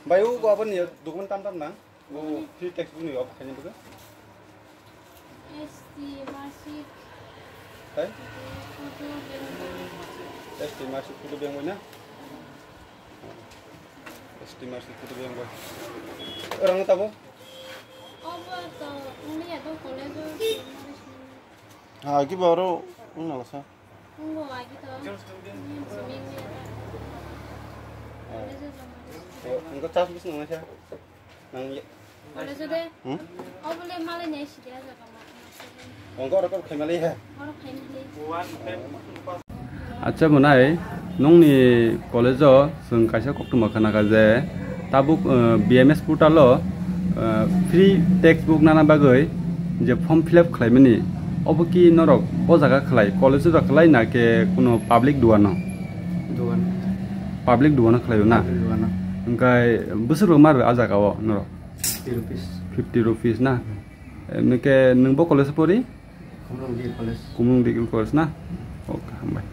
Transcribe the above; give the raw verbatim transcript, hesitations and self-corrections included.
Bai, o go aboni document tam tam nang. O free textbook ni obo khaini bagwi. S T marksheet. Hai? Photo bengwi. S T marksheet, photo bengwi na? S T marksheet, photo bengwi. Orang tabo? Obo to wngya to college o. Ha, ki baro wngna sa. Wngbo agi to. Wngya to. College o joma. Engko chas bus nang sa. Nang ye. College o de. Hmm? Obo le malai nai sidi aja kama. Engko oro kok khaimali ha. Oro khaimali. Acha, Monai, nongni college o chwng kaisa koktwma khna kha je tabuk, eh, B M S portal o, eh, free textbook nana bagwi je form fill up khlaimani, obo ki norok o jaga khlai, college o jaga khlai na khe kuno public duano? Duano. Public duano khlaio na? Public duano. Hwnkhe bwswk rok ma rw a jaga o norok? Fifty rupees. Fifty rupees na? Emni khe nwng bo college o pori? Kumrung Degree College. Kumrung Degree College na? Okay, hambai.